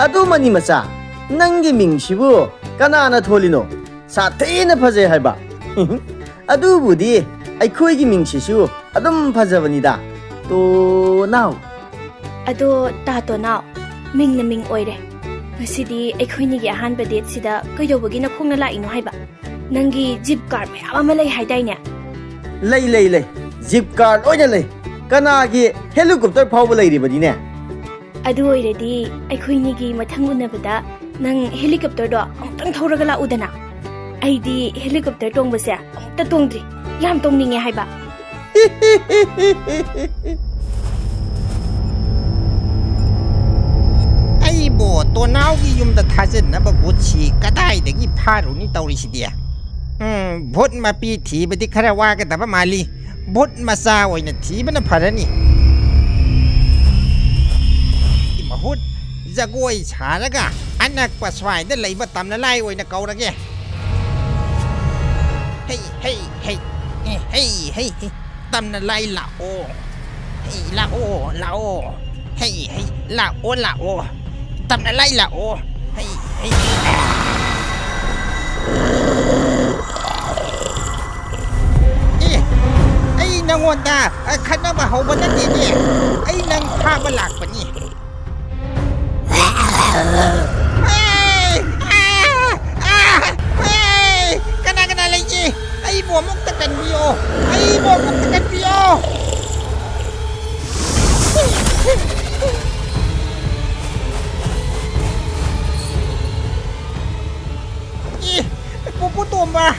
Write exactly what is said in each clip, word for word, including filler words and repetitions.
ꯑꯗꯨꯃꯅꯤ ꯃꯆꯥ, ꯅꯪꯒꯤ ꯃꯤꯡꯁꯤꯕꯨ ꯀꯅꯥꯅ ꯊꯣꯜꯂꯤꯅꯣ? ꯁꯥꯊꯤꯅ ꯐꯖꯩ ꯍꯥꯏꯕ꯫ ꯑꯗꯨꯕꯨꯗꯤ ꯑꯩꯈꯣꯏꯒꯤ ꯃꯤꯡꯁꯤꯁꯨ ꯑꯗꯨꯝ ꯐꯖꯕꯅꯤꯗ, ꯇꯣꯅꯥꯎ꯫ ꯑꯗꯣ ꯇꯥ ꯇꯣꯅꯥꯎ, ꯃꯤꯡꯅ ꯃꯤꯡ ꯑꯣꯏꯔꯦ꯫ ꯉꯁꯤꯗꯤ ꯑꯩꯈꯣꯏꯅꯤꯒꯤ ꯑꯍꯥꯟꯕ ꯗꯦꯠꯁꯤꯗ ꯀꯩꯗꯧꯕꯒꯤ ꯅꯈꯣꯡꯅ ꯂꯥꯛꯏꯅꯣ ꯍꯥꯏꯕ? ꯅꯪꯒꯤ ꯖꯤꯞ ꯀꯥꯔ ꯃꯌꯥꯝ ꯑꯃ ꯂꯩ ꯍꯥꯏꯗꯥꯏꯅꯦ? ꯂꯩ, ꯂꯩ, ꯂꯩ꯫ ꯖꯤꯞ ꯀꯥꯔ ꯂꯣꯏꯅ ꯂꯩ꯫ ꯀꯅꯥꯒꯤ ꯍꯦꯂꯤꯀꯣꯞꯇꯔ ꯐꯥꯎꯕ ꯂꯩꯔꯤꯕꯅꯤꯅꯦ꯫ ꯑꯗꯨ ꯑꯣꯏꯔꯗꯤ ꯑꯩꯈꯣꯏꯅꯤꯒꯤ ꯃꯊꯪ ꯎꯅꯕꯗ ꯅꯪ ꯍꯦꯂꯤꯀꯣꯞꯇꯔꯗꯣ ꯑꯃꯨꯛꯇꯪ ꯊꯧꯔꯒ ꯂꯥꯛꯎꯗꯅ꯫ ꯑꯩꯗꯤ ꯍꯦꯂꯤꯀꯣꯞꯇꯔ ꯇꯣꯡꯕꯁꯦ ꯑꯃꯨꯛꯇ ꯇꯣꯡꯗ꯭ꯔꯤ꯫ ꯌꯥꯝ ꯇꯣꯡꯅꯤꯡꯉꯦ ꯍꯥꯏꯕ꯫ ꯑꯩꯕꯨ ꯇꯣꯅꯥꯎꯒꯤ ꯌꯨꯝꯗ ꯊꯥꯖꯤꯟꯅꯕ ꯚꯨꯠꯁꯤ ꯀꯗꯥꯏꯗꯒꯤ ꯐꯥꯔꯨꯅꯤ ꯇꯧꯔꯤꯁꯤꯗꯤ? ꯎꯝ, ꯚꯨꯠ ꯃꯄꯤ ꯊꯤꯕꯗꯤ ꯈꯔ ꯋꯥꯒꯗꯕ ꯃꯥꯜꯂꯤ꯫ ꯚꯨꯠ ꯃꯆꯥ ꯑꯣꯏꯅ ꯊꯤꯕꯅ ꯐꯔꯅꯤ꯫ ꯃꯍꯨꯠ ꯖꯒꯣꯏ ꯁꯥꯔꯒ ꯑꯅꯛꯄ ꯁ꯭ꯋꯥꯏꯗ ꯂꯩꯕ ꯇꯝꯅꯂꯥꯏ ꯑꯣꯏꯅ ꯀꯧꯔꯒꯦ꯫ ꯍꯩ, ꯍꯩ, ꯍꯩ, ꯍꯩ, ꯍꯩ, ꯍꯩ, ꯍꯩ꯫ ꯇꯝꯅꯂꯥꯏ ꯂꯥꯛꯑꯣ꯫ ꯍꯩ, ꯂꯥꯛꯑꯣ, ꯂꯥꯛꯑꯣ꯫ ꯍꯩ, ꯍꯩ, ꯂꯥꯛꯑꯣ, ꯂꯥꯛꯑꯣ꯫ ꯇꯝꯅꯂꯥꯏ ꯂꯥꯛꯑꯣ꯫ ꯍꯩ, ꯍꯩ꯫ ꯑꯦ, ꯑꯩ ꯅꯪꯉꯣꯟꯗ, ꯑ, ꯈꯠꯅꯕ ꯍꯧꯕ ꯅꯠꯇꯦꯅꯦ꯫ ꯑꯩ ꯅꯪ ꯐꯥꯕ ꯂꯥꯛꯄꯅꯤ꯫ ꯑꯦ! ꯑꯥ! ꯑꯥ! ꯑꯥ! ꯑꯦ! ꯀꯅꯥ ꯀꯅꯥ ꯂꯩꯒꯦ? ꯑꯩꯕꯨ ꯑꯃꯨꯛꯇ ꯀꯟꯕꯤꯌꯣ! ꯑꯩꯕꯨ ꯑꯃꯨꯛꯇ ꯀꯟꯕꯤꯌꯣ! ꯑꯦ! ꯄꯨꯄꯨ ꯇꯣꯝꯕ!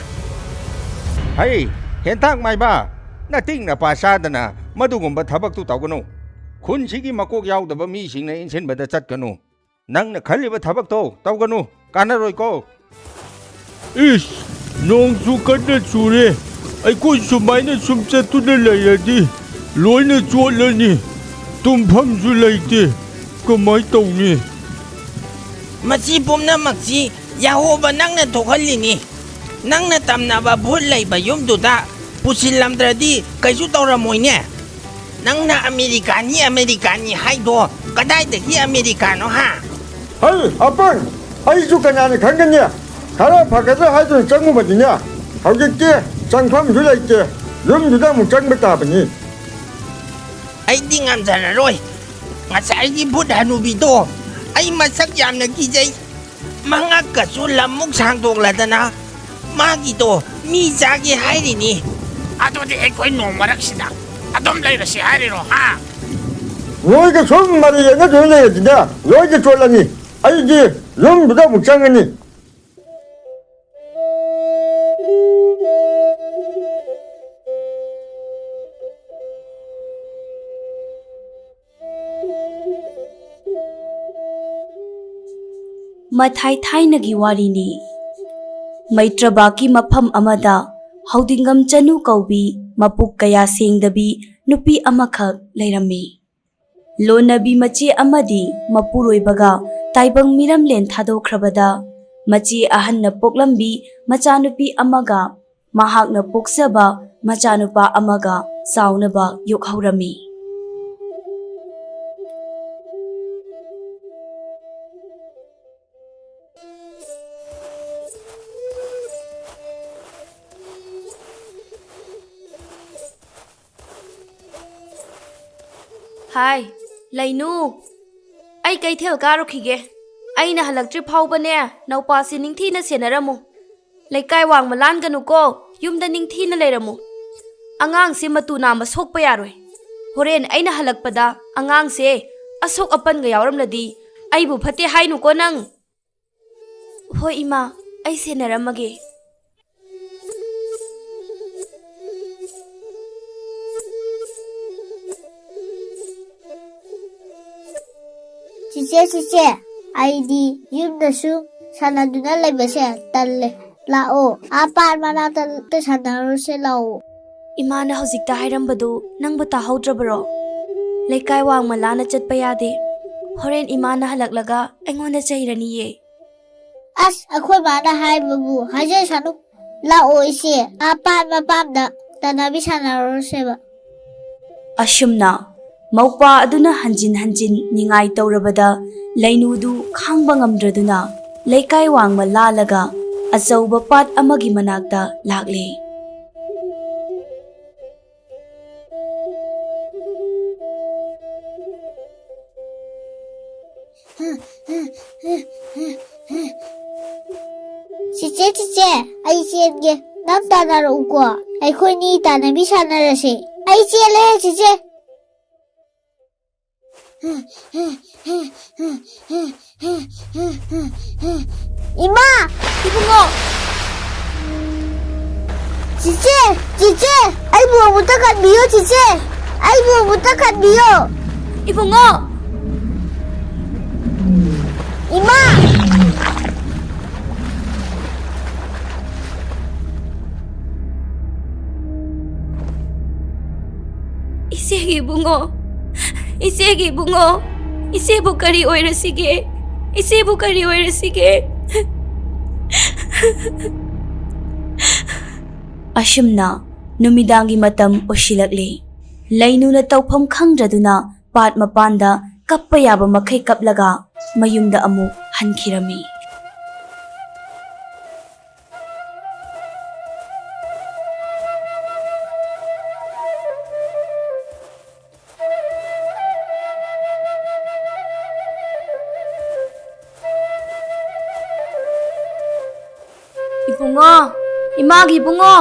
ꯍꯩ, ꯍꯦꯟꯇꯥꯛ ꯃꯥꯏꯕ! ꯅꯇꯤꯛ ꯅꯄꯥ ꯆꯥꯗꯅ ꯃꯗꯨꯒꯨꯝꯕ ꯊꯕꯛꯇꯨ ꯇꯧꯒꯅꯨ꯫ ꯈꯨꯟꯁꯤꯒꯤ ꯃꯀꯣꯛ ꯌꯥꯎꯗꯕ ꯃꯤꯁꯤꯡꯅ ꯏꯟꯁꯤꯟꯕꯗ ꯆꯠꯀꯅꯨ꯫ ꯅꯪꯅ ꯈꯜꯂꯤꯕ ꯊꯕꯛꯇꯣ ꯇꯧꯒꯅꯨ, ꯀꯥꯟꯅꯔꯣꯏꯀꯣ꯫ ꯏꯁ, ꯅꯣꯡꯁꯨ ꯀꯟꯅ ꯆꯨꯔꯦ꯫ ꯑꯩꯈꯣꯏ ꯁꯨꯃꯥꯏꯅ ꯁꯨꯝ ꯆꯠꯇꯨꯅ ꯂꯩꯔꯗꯤ ꯂꯣꯏꯅ ꯆꯣꯠꯂꯅꯤ꯫ ꯇꯨꯝꯐꯝꯁꯨ ꯂꯩꯇꯦ꯫ ꯀꯃꯥꯏ ꯇꯧꯅꯤ? ꯃꯁꯤ ꯄꯨꯝꯅꯃꯛꯁꯤ ꯌꯥꯍꯣꯕ ꯅꯪꯅ ꯊꯣꯛꯍꯜꯂꯤꯅꯤ꯫ ꯅꯪꯅ ꯇꯝꯅꯕ ꯚꯨꯠ ꯂꯩꯕ ꯌꯨꯝꯗꯨꯗ ꯄꯨꯁꯤꯜꯂꯝꯗ꯭ꯔꯗꯤ ꯀꯩꯁꯨ ꯇꯧꯔꯝꯃꯣꯏꯅꯦ꯫ ꯅꯪꯅ ꯑꯃꯦꯔꯤꯀꯥꯅꯤ, ꯑꯃꯦꯔꯤꯀꯥꯅꯤ ꯍꯥꯏꯗꯣ ꯀꯗꯥꯏꯗꯒꯤ ꯑꯃꯦꯔꯤꯀꯥꯅꯣ, ꯍꯥ? ꯍꯩ, ꯑꯄꯪ! ꯑꯩꯁꯨ ꯀꯅꯥꯅ ꯈꯪꯒꯅꯤ? ꯈꯔ ꯐꯒꯗ꯭ꯔꯥ ꯍꯥꯏꯗꯨꯅ ꯆꯪꯉꯨꯕꯅꯤꯅꯦ꯫ ꯍꯧꯖꯤꯛꯇꯤ ꯆꯪꯐꯝꯁꯨ ꯂꯩꯇꯦ꯫ ꯌꯨꯝꯗꯨꯗ ꯑꯃꯨꯛ ꯆꯪꯕ ꯇꯥꯕꯅꯤ꯫ ꯑꯩꯗꯤ ꯉꯝꯖꯔꯔꯣꯏ꯫ ꯉꯁꯥꯏꯒꯤ ꯚꯨꯠ ꯍꯅꯨꯕꯤꯗꯣ ꯑꯩ ꯃꯁꯛ ꯌꯥꯝꯅ ꯀꯤꯖꯩ꯫ ꯃꯉꯛꯀꯁꯨ ꯂꯝꯃꯨꯛ ꯁꯥꯡꯗꯣꯛꯂꯗꯅ ꯃꯥꯒꯤꯗꯣ ꯃꯤ ꯆꯥꯒꯦ ꯍꯥꯏꯔꯤꯅꯤ꯫ ꯑꯗꯨꯗꯤ ꯑꯩꯈꯣꯏ ꯅꯣꯡ ꯃꯔꯛꯁꯤꯗ ꯑꯗꯨꯝ ꯂꯩꯔꯁꯤ ꯍꯥꯏꯔꯤꯔꯣ, ꯍꯥ? ꯅꯣꯏꯒ ꯁꯨꯝ ꯃꯔꯩ ꯌꯦꯠꯅꯗꯨꯅ ꯂꯩꯔꯗꯤꯅꯦ, ꯂꯣꯏꯅ ꯆꯣꯠꯂꯅꯤ꯫ ꯑꯩꯗꯤ ꯌꯨꯝꯗꯨꯗ ꯑꯃꯨꯛ ꯆꯪꯉꯅꯤ꯫ ꯃꯊꯥꯏ ꯊꯥꯏꯅꯒꯤ ꯋꯥꯔꯤꯅꯤ꯫ ꯃꯩꯇ꯭ꯔꯕꯥꯛꯀꯤ ꯃꯐꯝ ꯑꯃꯗ ꯍꯧꯗꯤꯡꯒꯝ ꯆꯅꯨ ꯀꯧꯕꯤ ꯃꯄꯨꯛ ꯀꯌꯥ ꯁꯦꯡꯗꯕꯤ ꯅꯨꯄꯤ ꯑꯃꯈꯛ ꯂꯩꯔꯝꯃꯤ꯫ ꯂꯣꯟꯅꯕꯤ ꯃꯆꯦ ꯑꯃꯗꯤ ꯃꯄꯨꯔꯣꯏꯕꯒ ꯇꯥꯏꯕꯪ ꯃꯤꯔꯝꯂꯦꯟ ꯊꯥꯗꯣꯛꯈ꯭ꯔꯕꯗ, ꯃꯆꯦ ꯑꯍꯟꯅ ꯄꯣꯛꯂꯝꯕꯤ ꯃꯆꯥꯅꯨꯄꯤ ꯑꯃꯒ ꯃꯍꯥꯛꯅ ꯄꯣꯛꯆꯕ ꯃꯆꯥꯅꯨꯄꯥ ꯑꯃꯒ ꯆꯥꯎꯅꯕ ꯌꯣꯛꯍꯧꯔꯝꯃꯤ꯫ ꯍꯥꯏ, ꯂꯩꯅꯨ꯫ ꯑꯩ ꯀꯩꯊꯦꯜ ꯀꯥꯔꯨꯈꯤꯒꯦ꯫ ꯑꯩꯅ ꯍꯜꯂꯛꯇ꯭ꯔꯤ ꯐꯥꯎꯕꯅꯦ, ꯅꯧꯄꯥꯁꯤ ꯅꯤꯡꯊꯤꯅ ꯁꯦꯟꯅꯔꯝꯃꯨ꯫ ꯂꯩꯀꯥꯏ ꯋꯥꯡꯃ ꯂꯥꯟꯒꯅꯨꯀꯣ, ꯌꯨꯝꯗ ꯅꯤꯡꯊꯤꯅ ꯂꯩꯔꯝꯃꯨ꯫ ꯑꯉꯥꯡꯁꯦ ꯃꯇꯨ ꯅꯥꯝꯃ ꯁꯣꯛꯄ ꯌꯥꯔꯣꯏ꯫ ꯍꯣꯔꯦꯟ ꯑꯩꯅ ꯍꯜꯂꯛꯄꯗ ꯑꯉꯥꯡꯁꯦ ꯑꯁꯣꯛ ꯑꯄꯟꯒ ꯌꯥꯎꯔꯝꯂꯗꯤ ꯑꯩꯕꯨ ꯐꯠꯇꯦ ꯍꯥꯏꯅꯨꯀꯣ ꯅꯪ꯫ ꯍꯣꯏ ꯏꯃꯥ, ꯑꯩ ꯁꯦꯟꯅꯔꯝꯃꯒꯦ꯫ ꯆꯤꯆꯦ, ꯆꯤꯆꯦ, ꯑꯩꯗꯤ ꯌꯨꯝꯗ ꯁꯨꯝ ꯁꯥꯟꯅꯗꯨꯅ ꯂꯩꯕꯁꯦ ꯇꯜꯂꯦ꯫ ꯂꯥꯛꯑꯣ, ꯑꯥ ꯄꯥꯠ ꯃꯅꯥꯛꯇ ꯁꯥꯟꯅꯔꯨꯁꯦ, ꯂꯥꯛꯑꯣ꯫ ꯏꯃꯥꯅ ꯍꯧꯖꯤꯛꯇ ꯍꯥꯏꯔꯝꯕꯗꯨ ꯅꯪꯕꯨ ꯇꯥꯍꯧꯗ꯭ꯔꯕꯔꯣ? ꯂꯩꯀꯥꯏ ꯋꯥꯡꯃ ꯂꯥꯟꯅ ꯆꯠꯄ ꯌꯥꯗꯦ꯫ ꯍꯣꯔꯦꯟ ꯏꯃꯥꯅ ꯍꯜꯂꯛꯂꯒ ꯑꯩꯉꯣꯟꯗ ꯆꯩꯔꯅꯤꯌꯦ꯫ ꯑꯁ, ꯑꯩꯈꯣꯏ ꯃꯥꯅ ꯍꯥꯏꯕꯕꯨ ꯍꯥꯏꯖꯁꯅꯨ꯫ ꯂꯥꯛꯑꯣ ꯏꯆꯦ, ꯑꯥ ꯄꯥꯠ ꯃꯄꯥꯟꯗ ꯇꯥꯟꯅꯕꯤ ꯁꯥꯟꯅꯔꯨꯔꯁꯦꯕ꯫ ꯑꯁꯨꯝꯅ ꯃꯧꯄꯥ ꯑꯗꯨꯅ ꯍꯟꯖꯤꯟ ꯍꯟꯖꯤꯟ ꯅꯤꯡꯉꯥꯏ ꯇꯧꯔꯕꯗ, ꯂꯩꯅꯨꯗꯨ ꯈꯥꯡꯕ ꯉꯝꯗ꯭ꯔꯗꯨꯅ ꯂꯩꯀꯥꯏ ꯋꯥꯡꯃ ꯂꯥꯜꯂꯒ ꯑꯆꯧꯕ ꯄꯥꯠ ꯑꯃꯒꯤ ꯃꯅꯥꯛꯇ ꯂꯥꯛꯂꯦ꯫ ꯆꯤꯆꯦ, ꯆꯤꯆꯦ, ꯑꯩ ꯆꯦꯟꯒꯦ꯫ ꯅꯪ ꯇꯥꯟꯅꯔꯛꯎꯀꯣ꯫ ꯑꯩꯈꯣꯏꯅꯤ ꯇꯥꯟꯅꯕꯤ ꯁꯥꯟꯅꯔꯁꯦ꯫ ꯑꯩ ꯆꯦꯜꯂꯦ, ꯆꯤꯆꯦ꯫ ꯏꯃꯥ! ꯏꯕꯨꯡꯉꯣ! ꯆꯤꯆꯦ! ꯆꯤꯆꯦ! ꯑꯩꯕꯨ ꯑꯃꯨꯛꯇ ꯀꯟꯕꯤꯌꯣ, ꯆꯤꯆꯦ! ꯑꯩꯕꯨ ꯑꯃꯨꯛꯇ ꯀꯟꯕꯤꯌꯣ! ꯏꯕꯨꯡꯉꯣ! ꯏꯃꯥ! ꯏꯆꯦꯒꯤ ꯏꯕꯨꯡꯉꯣ, ꯏꯆꯦꯒꯤ ꯏꯕꯨꯡꯉꯣ, ꯏꯆꯦꯕꯨ ꯀꯔꯤ ꯑꯣꯏꯔꯁꯤꯒꯦ? ꯏꯆꯦꯕꯨ ꯀꯔꯤ ꯑꯣꯏꯔꯁꯤꯒꯦ? ꯑꯁꯨꯝꯅ ꯅꯨꯃꯤꯗꯥꯡꯒꯤ ꯃꯇꯝ ꯑꯣꯏꯁꯤꯜꯂꯛꯂꯦ꯫ ꯂꯩꯅꯨꯅ ꯇꯧꯐꯝ ꯈꯪꯗ꯭ꯔꯗꯨꯅ ꯄꯥꯠ ꯃꯄꯥꯟꯗ ꯀꯞꯄ ꯌꯥꯕ ꯃꯈꯩ ꯀꯞꯂꯒ ꯃꯌꯨꯝꯗ ꯑꯃꯨꯛ ꯍꯟꯈꯤꯔꯝꯃꯤ꯫ ꯏꯕꯨꯡꯉꯣ, ꯏꯃꯥꯒꯤ ꯏꯕꯨꯡꯉꯣ,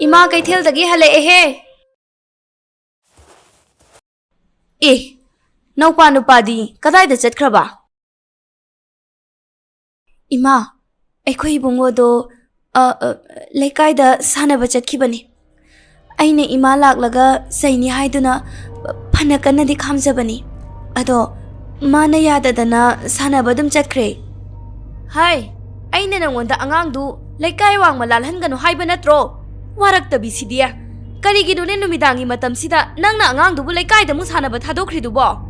ꯏꯃꯥ ꯀꯩꯊꯦꯜꯗꯒꯤ ꯍꯜꯂꯛꯑꯦꯍꯦ꯫ ꯑꯦ, ꯅꯧꯄꯥ ꯅꯨꯄꯥꯗꯤ ꯀꯗꯥꯏꯗ ꯆꯠꯈ꯭ꯔꯕ? ꯏꯃꯥ, ꯑꯩꯈꯣꯏ ꯏꯕꯨꯡꯉꯣꯗꯣ, ꯑ, ꯑ, ꯂꯩꯀꯥꯏꯗ ꯁꯥꯟꯅꯕ ꯆꯠꯈꯤꯕꯅꯤ꯫ ꯑꯩꯅ ꯏꯃꯥ ꯂꯥꯛꯂꯒ ꯆꯩꯅꯤ ꯍꯥꯏꯗꯨꯅ ꯐꯅ ꯀꯟꯅꯗꯤ ꯈꯥꯝꯖꯕꯅꯤ꯫ ꯑꯗꯣ ꯃꯥꯅ ꯌꯥꯗꯗꯅ ꯁꯥꯟꯅꯕ ꯑꯗꯨꯝ ꯆꯠꯈ꯭ꯔꯦ꯫ ꯍꯥꯏ, ꯑꯩꯅ ꯅꯪꯉꯣꯟꯗ ꯑꯉꯥꯡꯗꯨ ꯂꯩꯀꯥꯏ ꯋꯥꯡꯃ ꯂꯥꯜꯍꯟꯒꯅꯨ ꯍꯥꯏꯕ ꯅꯠꯇ꯭ꯔꯣ? ꯋꯥꯔꯛꯇꯕꯤꯁꯤꯗꯤ꯫ ꯀꯔꯤꯒꯤꯅꯣꯅꯦ ꯅꯨꯃꯤꯗꯥꯡꯒꯤ ꯃꯇꯝꯁꯤꯗ ꯅꯪꯅ ꯑꯉꯥꯡꯗꯨꯕꯨ ꯂꯩꯀꯥꯏꯗ ꯑꯃꯨꯛ ꯁꯥꯟꯅꯕ ꯊꯥꯗꯣꯛꯈ꯭ꯔꯤꯗꯨꯕꯣ?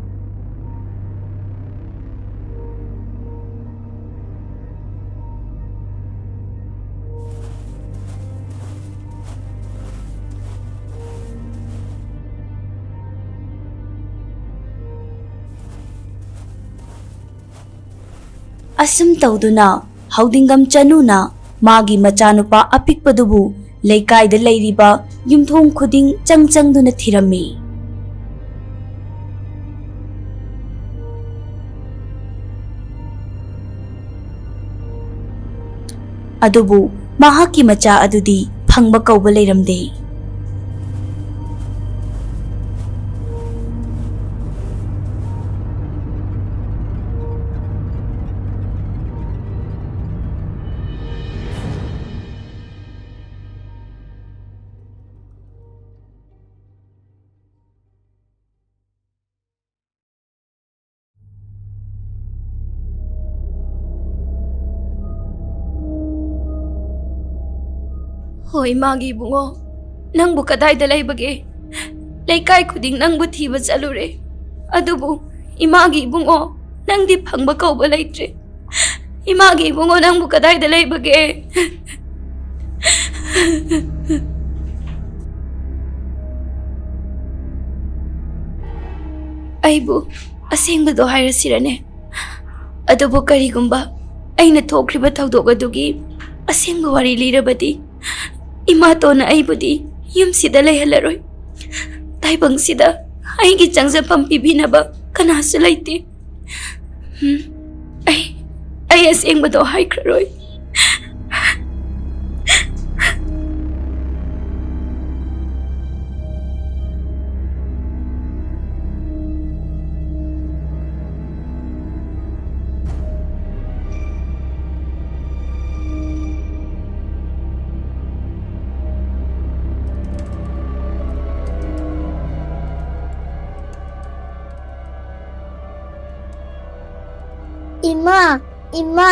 ꯑꯁꯨꯝ ꯇꯧꯗꯨꯅ ꯍꯧꯗꯤꯡꯒꯝ ꯆꯅꯨꯅ ꯃꯥꯒꯤ ꯃꯆꯥꯅꯨꯄꯥ ꯑꯄꯤꯛꯄꯗꯨꯕꯨ ꯂꯩꯀꯥꯏꯗ ꯂꯩꯔꯤꯕ ꯌꯨꯝꯊꯣꯡ ꯈꯨꯗꯤꯡ ꯆꯪ ꯆꯪꯗꯨꯅ ꯊꯤꯔꯝꯃꯤ꯫ ꯑꯗꯨꯕꯨ ꯃꯍꯥꯛꯀꯤ ꯃꯆꯥ ꯑꯗꯨꯗꯤ ꯐꯪꯕ ꯀꯧꯕ ꯂꯩꯔꯝꯗꯦ꯫ ꯍꯣꯏ, ꯏꯃꯥꯒꯤ ꯏꯕꯨꯡꯉꯣ, ꯅꯪꯕꯨ ꯀꯗꯥꯏꯗ ꯂꯩꯕꯒꯦ? ꯂꯩꯀꯥꯏ ꯈꯨꯗꯤꯡ ꯅꯪꯕꯨ ꯊꯤꯕ ꯆꯠꯂꯨꯔꯦ, ꯑꯗꯨꯕꯨ ꯏꯃꯥꯒꯤ ꯏꯕꯨꯡꯉꯣ, ꯅꯪꯗꯤ ꯐꯪꯕ ꯀꯧꯕ ꯂꯩꯇ꯭ꯔꯦ꯫ ꯏꯃꯥꯒꯤ ꯏꯕꯨꯡꯉꯣ, ꯅꯪꯕꯨ ꯀꯗꯥꯏꯗ ꯂꯩꯕꯒꯦ? ꯑꯩꯕꯨ ꯑꯁꯦꯡꯕꯗꯣ ꯍꯥꯏꯔꯁꯤꯔꯅꯦ? ꯑꯗꯨꯕꯨ ꯀꯔꯤꯒꯨꯝꯕ ꯑꯩꯅ ꯊꯣꯛꯈ꯭ꯔꯤꯕ ꯊꯧꯗꯣꯛ ꯑꯗꯨꯒꯤ ꯑꯁꯦꯡꯕ ꯋꯥꯔꯤ ꯂꯤꯔꯕꯗꯤ, ꯏꯃꯥꯇꯣꯟꯅ ꯑꯩꯕꯨꯗꯤ ꯌꯨꯝꯁꯤꯗ ꯂꯩꯍꯜꯂꯔꯣꯏ꯫ ꯇꯥꯏꯕꯪꯁꯤꯗ ꯑꯩꯒꯤ ꯆꯪꯖꯐꯝ ꯄꯤꯕꯤꯅꯕ ꯀꯅꯥꯁꯨ ꯂꯩꯇꯦ꯫ ꯎꯝ, ꯑꯩ, ꯑꯩ ꯑꯁꯦꯡꯕꯗꯣ ꯍꯥꯏꯈ꯭ꯔꯔꯣꯏ꯫ ꯏꯃꯥ, ꯏꯃꯥ,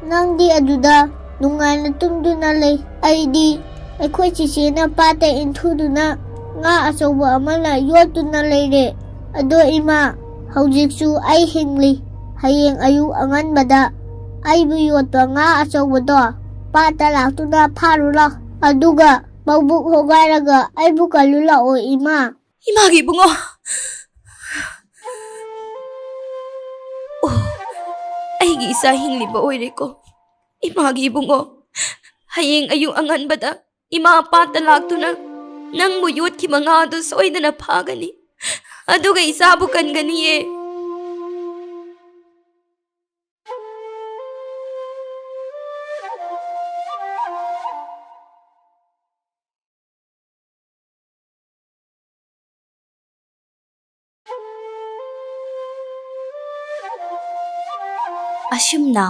ꯅꯪꯗꯤ ꯑꯗꯨꯗ ꯅꯨꯡꯉꯥꯏꯅ ꯇꯨꯝꯗꯨꯅ ꯂꯩ꯫ ꯑꯩꯗꯤ ꯑꯩꯈꯣꯏ ꯆꯤꯆꯦꯅ ꯄꯥꯠꯇ ꯏꯟꯊꯨꯗꯨꯅ ꯉꯥ ꯑꯆꯧꯕ ꯑꯃꯅ ꯌꯣꯠꯇꯨꯅ ꯂꯩꯔꯦ꯫ ꯑꯗꯣ ꯏꯃꯥ, ꯍꯧꯖꯤꯛꯁꯨ ꯑꯩ ꯍꯤꯡꯂꯤ꯫ ꯍꯌꯦꯡ ꯑꯌꯨꯛ ꯑꯉꯟꯕꯗ ꯑꯩꯕꯨ ꯌꯣꯠꯄ ꯉꯥ ꯑꯆꯧꯕꯗꯣ ꯄꯥꯠꯇ ꯂꯥꯛꯇꯨꯅ ꯐꯥꯔꯨ ꯂꯥꯎ꯫ ꯑꯗꯨꯒ ꯃꯕꯨꯛ ꯍꯣꯒꯥꯏꯔꯒ ꯑꯩꯕꯨ ꯀꯜꯂꯨ ꯂꯥꯛꯑꯣ ꯏꯃꯥ꯫ ꯏꯃꯥꯒꯤ ꯏꯕꯨꯡꯉꯣ꯫ ꯑꯣ, ꯑꯩ ꯏꯆꯥ ꯍꯤꯡꯂꯤꯕ ꯑꯣꯏꯔꯦꯀꯣ꯫ ꯏꯃꯥꯒꯤ ꯏꯕꯨꯡꯉꯣ, ꯍꯌꯦꯡ ꯑꯌꯨꯛ ꯑꯉꯟꯕꯗ ꯏꯃꯥ ꯄꯥꯠꯇ ꯂꯥꯛꯇꯨꯅ ꯅꯪꯕꯨ ꯌꯣꯠꯈꯤꯕ ꯉꯥ ꯑꯗꯨ ꯁꯣꯏꯗꯅ ꯐꯥꯒꯅꯤ꯫ ꯑꯗꯨꯒ ꯏꯆꯥꯕꯨ ꯀꯟꯒꯅꯤꯌꯦ꯫ ꯑꯁꯨꯝꯅ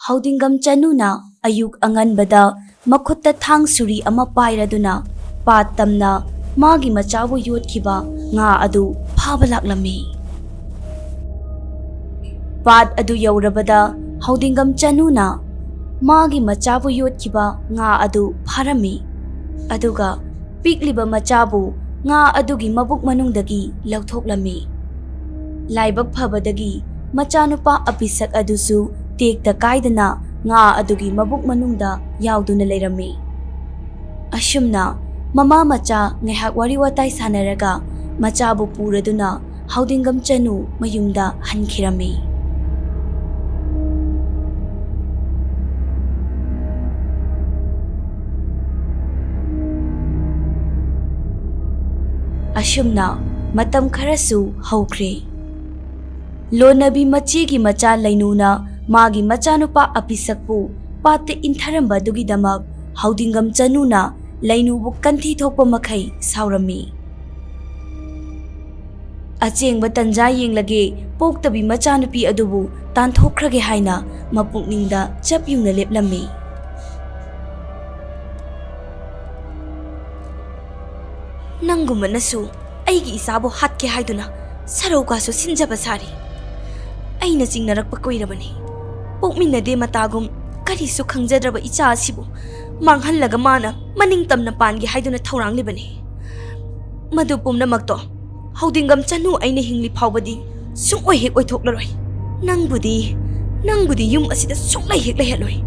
ꯍꯧꯗꯤꯡꯒꯝ ꯆꯅꯨꯅ ꯑꯌꯨꯛ ꯑꯉꯟꯕꯗ ꯃꯈꯨꯠꯇ ꯊꯥꯡ ꯁꯨꯔꯤ ꯑꯃ ꯄꯥꯏꯔꯗꯨꯅ ꯄꯥꯠ ꯇꯝꯅ ꯃꯥꯒꯤ ꯃꯆꯥꯕꯨ ꯌꯣꯠꯈꯤꯕ ꯉꯥ ꯑꯗꯨ ꯐꯥꯕ ꯂꯥꯛꯂꯝꯃꯤ꯫ ꯄꯥꯠ ꯑꯗꯨ ꯌꯧꯔꯕꯗ ꯍꯧꯗꯤꯡꯒꯝ ꯆꯅꯨꯅ ꯃꯥꯒꯤ ꯃꯆꯥꯕꯨ ꯌꯣꯠꯈꯤꯕ ꯉꯥ ꯑꯗꯨ ꯐꯥꯔꯝꯃꯤ꯫ ꯑꯗꯨꯒ ꯄꯤꯛꯂꯤꯕ ꯃꯆꯥꯕꯨ ꯉꯥ ꯑꯗꯨꯒꯤ ꯃꯕꯨꯛ ꯃꯅꯨꯡꯗꯒꯤ ꯂꯧꯊꯣꯛꯂꯝꯃꯤ꯫ ꯂꯥꯏꯕꯛ ꯐꯕꯗꯒꯤ ꯃꯆꯥꯅꯨꯄꯥ ꯑꯄꯤꯁꯛ ꯑꯗꯨꯁꯨ ꯇꯦꯛꯇ ꯀꯥꯏꯗꯅ ꯉꯥ ꯑꯗꯨꯒꯤ ꯃꯕꯨꯛ ꯃꯅꯨꯡꯗ ꯌꯥꯎꯗꯨꯅ ꯂꯩꯔꯝꯃꯤ꯫ ꯑꯁꯨꯝꯅ ꯃꯃꯥ ꯃꯆꯥ ꯉꯥꯏꯍꯥꯛ ꯋꯥꯔꯤ ꯋꯥꯇꯥꯏ ꯁꯥꯟꯅꯔꯒ ꯃꯆꯥꯕꯨ ꯄꯨꯔꯗꯨꯅ ꯍꯧꯗꯤꯡꯒꯝ ꯆꯅꯨ ꯃꯌꯨꯝꯗ ꯍꯟꯈꯤꯔꯝꯃꯤ꯫ ꯑꯁꯨꯝꯅ ꯃꯇꯝ ꯈꯔꯁꯨ ꯍꯧꯈ꯭ꯔꯦ꯫ ꯂꯣꯟꯅꯕꯤ ꯃꯆꯦꯒꯤ ꯃꯆꯥ ꯂꯩꯅꯨꯅ ꯃꯥꯒꯤ ꯃꯆꯥꯅꯨꯄꯥ ꯑꯄꯤꯁꯛꯄꯨ ꯄꯥꯠꯇ ꯏꯟꯊꯔꯝꯕ ꯑꯗꯨꯒꯤꯗꯃꯛ ꯍꯧꯗꯤꯡꯒꯝ ꯆꯅꯨꯅ ꯂꯩꯅꯨꯕꯨ ꯀꯟꯊꯤ ꯊꯣꯛꯄ ꯃꯈꯩ ꯁꯥꯎꯔꯝꯃꯤ꯫ ꯑꯆꯦꯡꯕ ꯇꯟꯖꯥ ꯌꯦꯡꯂꯒꯦ, ꯄꯣꯛꯇꯕꯤ ꯃꯆꯥꯅꯨꯄꯤ ꯑꯗꯨꯕꯨ ꯇꯥꯟꯊꯣꯛꯈ꯭ꯔꯒꯦ ꯍꯥꯏꯅ ꯃꯄꯨꯛꯅꯤꯡꯗ ꯆꯞ ꯌꯨꯡꯅ ꯂꯦꯞꯂꯝꯃꯤ꯫ ꯅꯪꯒꯨꯝꯕꯅꯁꯨ ꯑꯩꯒꯤ ꯏꯆꯥꯕꯨ ꯍꯥꯠꯀꯦ ꯍꯥꯏꯗꯨꯅ ꯁꯔꯧꯒꯁꯨ ꯁꯤꯟꯖꯕ ꯁꯥꯔꯤ꯫ ꯑꯩꯅ ꯆꯤꯡꯅꯔꯛꯄ ꯀꯨꯏꯔꯕꯅꯤ꯫ ꯄꯣꯛꯃꯤꯟꯅꯗꯦ ꯃꯇꯥꯒꯨꯝ ꯀꯔꯤꯁꯨ ꯈꯪꯖꯗ꯭ꯔꯕ ꯏꯆꯥ ꯑꯁꯤꯕꯨ ꯃꯥꯡꯍꯜꯂꯒ ꯃꯥꯅ ꯃꯅꯤꯡ ꯇꯝꯅ ꯄꯥꯟꯒꯦ ꯍꯥꯏꯗꯨꯅ ꯊꯧꯔꯥꯡꯂꯤꯕꯅꯤ꯫ ꯃꯗꯨ ꯄꯨꯝꯅꯃꯛꯇꯣ ꯍꯧꯗꯤꯡꯒꯝ ꯆꯅꯨ ꯑꯩꯅ ꯍꯤꯡꯂꯤ ꯐꯥꯎꯕꯗꯤ ꯁꯨꯡꯑꯣꯏ ꯍꯦꯛ ꯑꯣꯏꯊꯣꯛꯂꯔꯣꯏ꯫ ꯅꯪꯕꯨꯗꯤ, ꯅꯪꯕꯨꯗꯤ ꯌꯨꯝ ꯑꯁꯤꯗ ꯁꯨꯡꯂꯩ ꯍꯦꯛ ꯂꯩꯍꯜꯂꯣꯏ꯫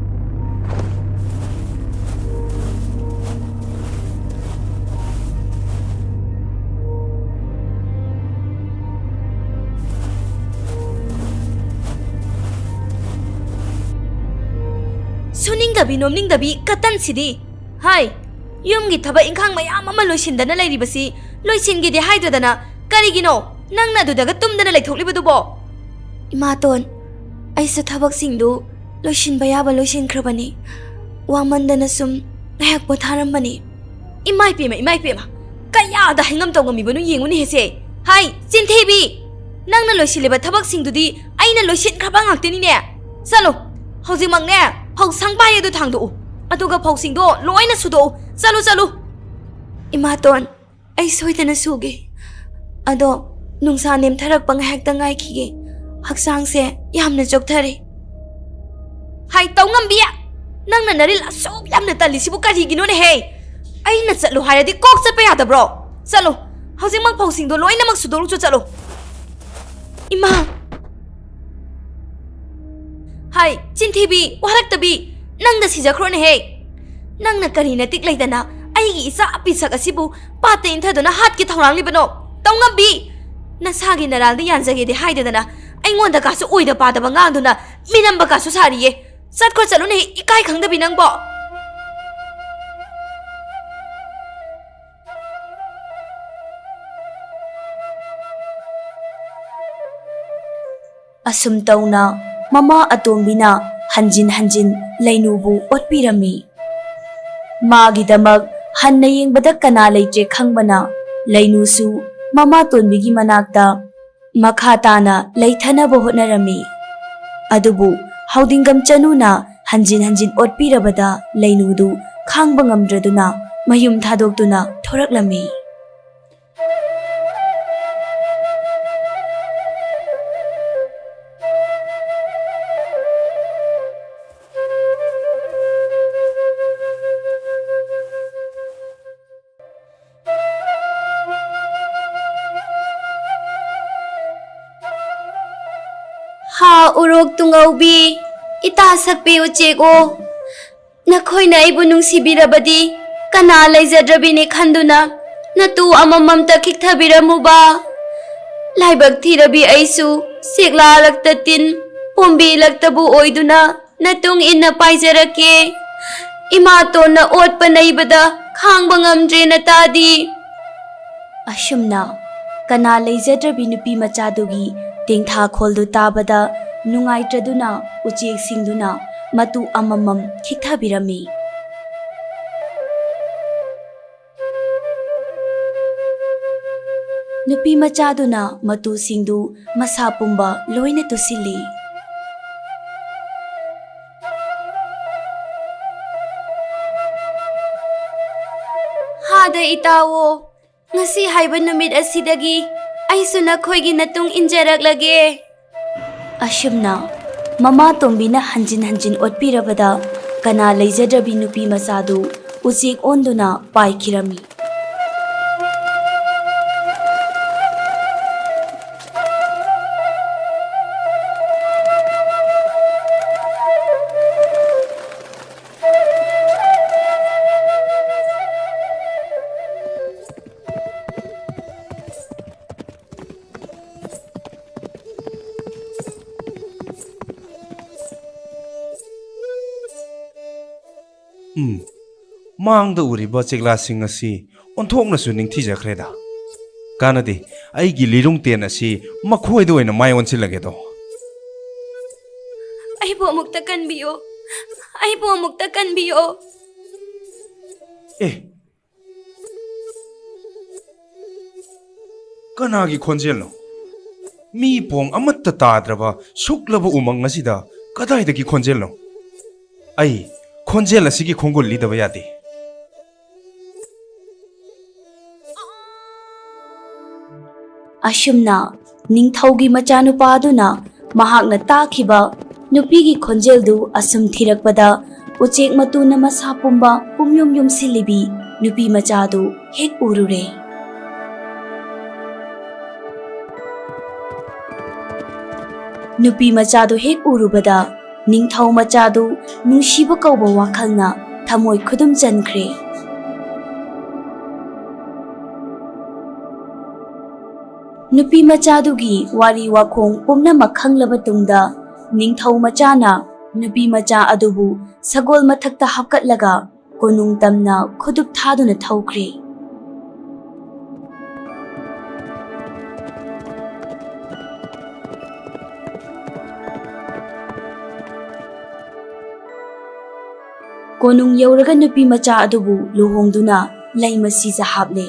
ꯅꯣꯝꯅꯤꯡꯗꯕꯤ ꯅꯣꯝꯅꯤꯡꯗꯕꯤ ꯀꯇꯟꯁꯤꯗꯤ꯫ ꯍꯥꯏ, ꯌꯨꯝꯒꯤ ꯊꯕꯛ ꯏꯪꯈꯥꯡ ꯃꯌꯥꯝ ꯑꯃ ꯂꯣꯏꯁꯤꯟꯗꯅ ꯂꯩꯔꯤꯕꯁꯤ ꯂꯣꯏꯁꯤꯟꯒꯦꯗꯤ ꯍꯥꯏꯗ꯭ꯔꯗꯅ ꯀꯔꯤꯒꯤꯅꯣ ꯅꯪꯅ ꯑꯗꯨꯗꯒ ꯇꯨꯝꯗꯅ ꯂꯩꯊꯣꯛꯂꯤꯕꯗꯨꯕꯣ? ꯏꯃꯥꯇꯣꯟ, ꯑꯩꯁꯨ ꯊꯕꯛꯁꯤꯡꯗꯨ ꯂꯣꯏꯁꯤꯟꯕ ꯌꯥꯕ ꯂꯣꯏꯁꯤꯟꯈ꯭ꯔꯕꯅꯤ꯫ ꯋꯥꯃꯟꯗꯅ ꯁꯨꯝ ꯉꯥꯏꯍꯥꯛ ꯄꯣꯊꯥꯔꯝꯕꯅꯤ꯫ ꯏꯃꯥꯏ ꯄꯦꯝꯃ, ꯏꯃꯥꯏ ꯄꯦꯝꯃ, ꯀꯌꯥꯗ ꯍꯩꯉꯝ ꯇꯧꯉꯝꯃꯤꯕꯅꯣ ꯌꯦꯡꯉꯨꯅꯦ ꯍꯦꯁꯦ꯫ ꯍꯥꯏ, ꯆꯤꯟꯊꯤꯕꯤ! ꯅꯪꯅ ꯂꯣꯏꯁꯤꯜꯂꯤꯕ ꯊꯕꯛꯁꯤꯡꯗꯨꯗꯤ ꯑꯩꯅ ꯂꯣꯏꯁꯤꯟꯈ꯭ꯔꯕ ꯉꯥꯛꯇꯅꯤꯅꯦ꯫ ꯆꯠꯂꯣ, ꯍꯧꯖꯤꯛꯃꯛꯅꯦ ꯐꯧ ꯁꯪ ꯄꯥꯏ ꯑꯗꯨ ꯊꯥꯡꯗꯣꯛꯎ, ꯑꯗꯨꯒ ꯐꯧꯁꯤꯡꯗꯣ ꯂꯣꯏꯅ ꯁꯨꯗꯣꯛꯎ꯫ ꯆꯠꯂꯨ, ꯆꯠꯂꯨ꯫ ꯏꯃꯥꯇꯣꯟ, ꯑꯩ ꯁꯣꯏꯗꯅ ꯁꯨꯒꯦ꯫ ꯑꯗꯣ ꯅꯨꯡꯁꯥ ꯅꯦꯝꯊꯔꯛꯄ ꯉꯥꯏꯍꯥꯛꯇ ꯉꯥꯏꯈꯤꯒꯦ꯫ ꯍꯛꯆꯥꯡꯁꯦ ꯌꯥꯝꯅ ꯆꯣꯛꯊꯔꯦ꯫ ꯍꯥꯏ, ꯇꯧꯉꯝꯕꯤ! ꯅꯪꯅ ꯅꯔꯤꯜ ꯑꯁꯨꯛ ꯌꯥꯝꯅ ꯇꯜꯂꯤꯁꯤꯕꯨ ꯀꯔꯤꯒꯤꯅꯣꯅꯦꯍꯦ? ꯑꯩꯅ ꯆꯠꯂꯨ ꯍꯥꯏꯔꯗꯤ ꯀꯣꯛ ꯆꯠꯄ ꯌꯥꯗꯕ꯭ꯔꯣ? ꯆꯠꯂꯣ, ꯍꯧꯖꯤꯛꯃꯛ ꯐꯧꯁꯤꯡꯗꯣ ꯂꯣꯏꯅꯃꯛ ꯁꯨꯗꯣꯛꯂꯨꯆꯣ, ꯆꯠꯂꯣ꯫ ꯏꯃꯥ! ꯍꯥꯏ, ꯆꯤꯟꯊꯤꯕꯤ, ꯋꯥꯔꯛꯇꯕꯤ, ꯅꯪꯗ ꯁꯤꯖꯈ꯭ꯔꯣꯅꯦꯍꯦ꯫ ꯅꯪꯅ ꯀꯔꯤ ꯅꯇꯤꯛ ꯂꯩꯗꯅ ꯑꯩꯒꯤ ꯏꯆꯥ ꯑꯄꯤꯁꯛ ꯑꯁꯤꯕꯨ ꯄꯥꯠꯇ ꯏꯟꯊꯗꯨꯅ ꯍꯥꯠꯀꯦ ꯊꯧꯔꯥꯡꯂꯤꯕꯅꯣ? ꯇꯧꯉꯝꯕꯤ! ꯅꯁꯥꯒꯤ ꯅꯔꯥꯜꯗ ꯌꯥꯟꯖꯒꯦꯗꯤ ꯍꯥꯏꯗꯗꯅ ꯑꯩꯉꯣꯟꯗ ꯀꯥꯁꯨ ꯑꯣꯏꯗ ꯄꯥꯗꯕ ꯉꯥꯡꯗꯨꯅ ꯃꯤꯅꯝꯕ ꯀꯥꯁꯨ ꯁꯥꯔꯤꯌꯦ꯫ ꯆꯠꯈ꯭ꯔꯣ, ꯆꯠꯂꯨꯅꯦ, ꯏꯀꯥꯏ ꯈꯪꯗꯕꯤ ꯅꯪꯕꯣ꯫ ꯑꯁꯨꯝ ꯇꯧꯅ ꯃꯃꯥ ꯑꯇꯣꯝꯕꯤꯅ ꯍꯟꯖꯤꯟ ꯍꯟꯖꯤꯟ ꯂꯩꯅꯨꯕꯨ ꯑꯣꯠꯄꯤꯔꯝꯃꯤ꯫ ꯃꯥꯒꯤꯗꯃꯛ ꯍꯟꯅ ꯌꯦꯡꯕꯗ ꯀꯅꯥ ꯂꯩꯇ꯭ꯔꯦ ꯈꯪꯕꯅ ꯂꯩꯅꯨꯁꯨ ꯃꯃꯥ ꯇꯣꯟꯕꯤꯒꯤ ꯃꯅꯥꯛꯇ ꯃꯈꯥ ꯇꯥꯅ ꯂꯩꯊꯅꯕ ꯍꯣꯠꯅꯔꯝꯃꯤ꯫ ꯑꯗꯨꯕꯨ ꯍꯥꯎꯗꯤꯡꯒꯝ ꯆꯅꯨꯅ ꯍꯟꯖꯤꯟ ꯍꯟꯖꯤꯟ ꯑꯣꯠꯄꯤꯔꯕꯗ ꯂꯩꯅꯨꯗꯨ ꯈꯥꯡꯕ ꯉꯝꯗ꯭ꯔꯗꯨꯅ ꯃꯌꯨꯝ ꯊꯥꯗꯣꯛꯇꯨꯅ ꯊꯣꯔꯛꯂꯝꯃꯤ꯫ ꯍꯥ ꯎꯔꯣꯛ ꯇꯨꯡꯍꯧꯕꯤ, ꯏꯇꯥ ꯁꯛꯄꯤ ꯎꯆꯦꯛ ꯑꯣ, ꯅꯈꯣꯏꯅ ꯑꯩꯕꯨ ꯅꯨꯡꯁꯤꯕꯤꯔꯕꯗꯤ ꯀꯅꯥ ꯂꯩꯖꯗ꯭ꯔꯕꯤꯅꯤ ꯈꯟꯗꯨꯅ ꯅꯇꯨ ꯑꯃꯃꯝꯇ ꯈꯤꯛꯊꯕꯤꯔꯝꯃꯨꯕ꯫ ꯂꯥꯏꯕꯛ ꯊꯤꯔꯕꯤ ꯑꯩꯁꯨ ꯆꯦꯛꯂꯥꯂꯛꯇ ꯇꯤꯟ, ꯄꯣꯝꯕꯤꯂꯛꯇꯕꯨ ꯑꯣꯏꯗꯨꯅ ꯅꯇꯨꯡ ꯏꯟꯅ ꯄꯥꯏꯖꯔꯛꯀꯦ꯫ ꯏꯃꯥꯇꯣꯟꯅ ꯑꯣꯠꯄ ꯅꯩꯕꯗ ꯈꯥꯡꯕ ꯉꯝꯗ꯭ꯔꯦ ꯅꯇꯥꯗꯤ꯫ ꯑꯁꯨꯝꯅ ꯀꯅꯥ ꯂꯩꯖꯗ꯭ꯔꯕꯤ ꯅꯨꯄꯤ ꯃꯆꯥꯗꯨꯒꯤ ꯇꯦꯡꯊꯥꯈꯣꯜꯗꯨ ꯇꯥꯕꯗ ꯅꯨꯡꯉꯥꯏꯇ꯭ꯔꯗꯨꯅ ꯎꯆꯦꯛꯁꯤꯡꯗꯨꯅ ꯃꯇꯨ ꯑꯃꯃꯝ ꯈꯤꯛꯊꯕꯤꯔꯝꯃꯤ꯫ ꯅꯨꯄꯤ ꯃꯆꯥꯗꯨꯅ ꯃꯇꯨꯁꯤꯡꯗꯨ ꯃꯁꯥ ꯄꯨꯝꯕ ꯂꯣꯏꯅ ꯇꯨꯁꯤꯜꯂꯤ꯫ ꯍꯥꯗ ꯏꯇꯥꯋꯣ, ꯉꯁꯤ ꯍꯥꯏꯕ ꯅꯨꯃꯤꯠ ꯑꯁꯤꯗꯒꯤ ꯑꯩꯁꯨ ꯅꯈꯣꯏꯒꯤ ꯅꯇꯨꯡ ꯏꯟꯖꯔꯛꯂꯒꯦ꯫ ꯑꯁꯨꯝꯅ ꯃꯃꯥ ꯇꯣꯝꯕꯤꯅ ꯍꯟꯖꯤꯟ ꯍꯟꯖꯤꯟ ꯑꯣꯠꯄꯤꯔꯕꯗ ꯀꯅꯥ ꯂꯩꯖꯗ꯭ꯔꯕꯤ ꯅꯨꯄꯤ ꯃꯆꯥꯗꯨ ꯎꯆꯦꯛ ꯑꯣꯟꯗꯨꯅ ꯄꯥꯏꯈꯤꯔꯝꯃꯤ꯫ ꯎꯝ, ꯃꯥꯡꯗ ꯎꯔꯤꯕ ꯆꯦꯛꯂꯥꯁꯤꯡ ꯑꯁꯤ ꯑꯣꯟꯊꯣꯛꯅꯁꯨ ꯅꯤꯡꯊꯤꯖꯈ꯭ꯔꯦꯗ꯫ ꯀꯥꯟꯅꯗꯦ, ꯑꯩꯒꯤ ꯂꯤꯔꯨꯡ ꯇꯦꯟ ꯑꯁꯤ ꯃꯈꯣꯏꯗ ꯑꯣꯏꯅ ꯃꯥꯏ ꯑꯣꯟꯁꯤꯜꯂꯒꯦꯗꯣ꯫ ꯑꯩꯕꯨ ꯑꯃꯨꯛꯇ ꯀꯟꯕꯤꯌꯣ, ꯑꯩꯕꯨ ꯑꯃꯨꯛꯇ ꯀꯟꯕꯤꯌꯣ꯫ ꯑꯦ, ꯀꯅꯥꯒꯤ ꯈꯣꯟꯖꯦꯜꯅꯣ? ꯃꯤ ꯄꯣꯡ ꯑꯃꯠꯇ ꯇꯥꯗ꯭ꯔꯕ ꯁꯨꯛꯂꯕ ꯎꯃꯪ ꯑꯁꯤꯗ ꯀꯗꯥꯏꯗꯒꯤ ꯈꯣꯟꯖꯦꯜꯅꯣ? ꯑꯩ ꯈꯣꯟꯖꯦꯜ ꯑꯁꯤꯒꯤ ꯈꯣꯡꯒꯨꯜ ꯂꯤꯗꯕ ꯌꯥꯗꯦ꯫ ꯑꯁꯨꯝꯅ ꯅꯤꯡꯊꯧꯒꯤ ꯃꯆꯥꯅꯨꯄꯥ ꯑꯗꯨꯅ ꯃꯍꯥꯛꯅ ꯇꯥꯈꯤꯕ ꯅꯨꯄꯤꯒꯤ ꯈꯣꯟꯖꯦꯜꯗꯨ ꯑꯁꯨꯝ ꯊꯤꯔꯛꯄꯗ, ꯎꯆꯦꯛ ꯃꯇꯨꯅ ꯃꯁꯥ ꯄꯨꯝꯕ ꯄꯨꯝꯌꯨꯝ ꯌꯨꯝꯁꯤꯜꯂꯤꯕꯤ ꯅꯨꯄꯤ ꯃꯆꯥꯗꯨ ꯍꯦꯛ ꯎꯔꯨꯔꯦ꯫ ꯅꯨꯄꯤ ꯃꯆꯥꯗꯨ ꯍꯦꯛ ꯎꯔꯨꯕꯗ, ꯅꯤꯡꯊꯧ ꯃꯆꯥꯗꯨ ꯅꯨꯡꯁꯤꯕ ꯀꯧꯕ ꯋꯥꯈꯜꯅ ꯊꯃꯣꯏ ꯈꯨꯗꯨꯝ ꯆꯟꯈ꯭ꯔꯦ꯫ ꯅꯨꯄꯤ ꯃꯆꯥꯗꯨꯒꯤ ꯋꯥꯔꯤ ꯋꯥꯈꯣꯡ ꯄꯨꯝꯅꯃꯛ ꯈꯪꯂꯕ ꯇꯨꯡꯗ, ꯅꯤꯡꯊꯧ ꯃꯆꯥꯅ ꯅꯨꯄꯤ ꯃꯆꯥ ꯑꯗꯨꯕꯨ ꯁꯒꯣꯜ ꯃꯊꯛꯇ ꯍꯥꯞꯀꯠꯂꯒ ꯀꯣꯅꯨꯡ ꯇꯝꯅ ꯈꯨꯗꯨꯞ ꯊꯥꯗꯨꯅ ꯊꯧꯈ꯭ꯔꯦ꯫ ꯀꯣꯅꯨꯡ ꯌꯧꯔꯒ ꯅꯨꯄꯤ ꯃꯆꯥ ꯑꯗꯨꯕꯨ ꯂꯨꯍꯣꯡꯗꯨꯅ ꯂꯩꯃ ꯁꯤꯖ ꯍꯥꯞꯂꯦ꯫